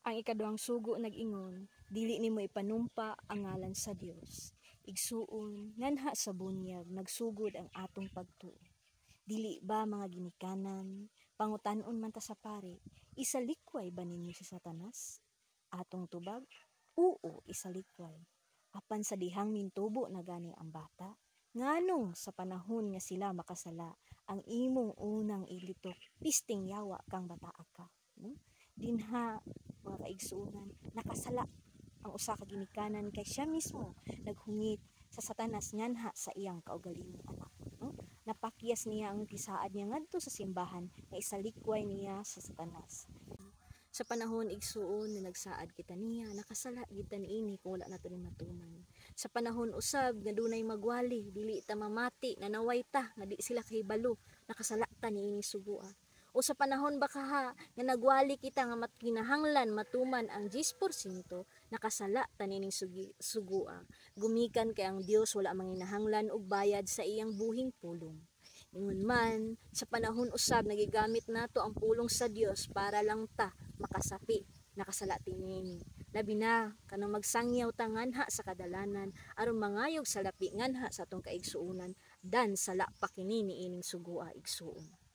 Ang ikaduhang sugo nag-ingon, "Dili nimo ipanumpa ang ngalan sa Dios." Igsuon, nganha sa bunyag nagsugod ang atong pagtuo? Dili ba, mga ginikanan, pangutan-on man ta sa pari, isalikway ba ninyo si Satanas? Atong tubag, oo, isalikway. Apan sa dihang mintubo na gani ang bata, nganong sa panahon nga sila makasala, ang imong unang ilitok, pisting yawa kang bataa ka, no? Dinha, mga kaigsuonan, nakasala ang usa ka ginikanan kay siya mismo naghungit sa Satanas nganha sa iyang kaugalingong anak, no? Napakyas niya ang gisaad niya ngadto sa simbahan nga isalikway niya sa Satanas. Sa panahon, igsuon, nga nagsaad kita niya, nakasala gid ta niini kung wala nato ni matuman. Sa panahon usab nga dunay magwali, dili ta mamati, nanaway ta nga di sila kahibalo, nakasala ta niini sugua. O sa panahon ba kaha nga nagwali kita nga matkinahanglan matuman ang 10%, nakasala ta niining sugua. Gumikan kay ang Dios wala manginahanglan og bayad sa iyang buhing pulong. Ingon man, sa panahon usab nagigamit nato ang pulong sa Dios para lang ta makasapi, nakasala tinini. Labi na kanang magsangyaw ta nganha sa kadalanan aron mangayog sa lapi nganha sa atong kaigsuonan, dan sala pa kini niining sugua, igsuon.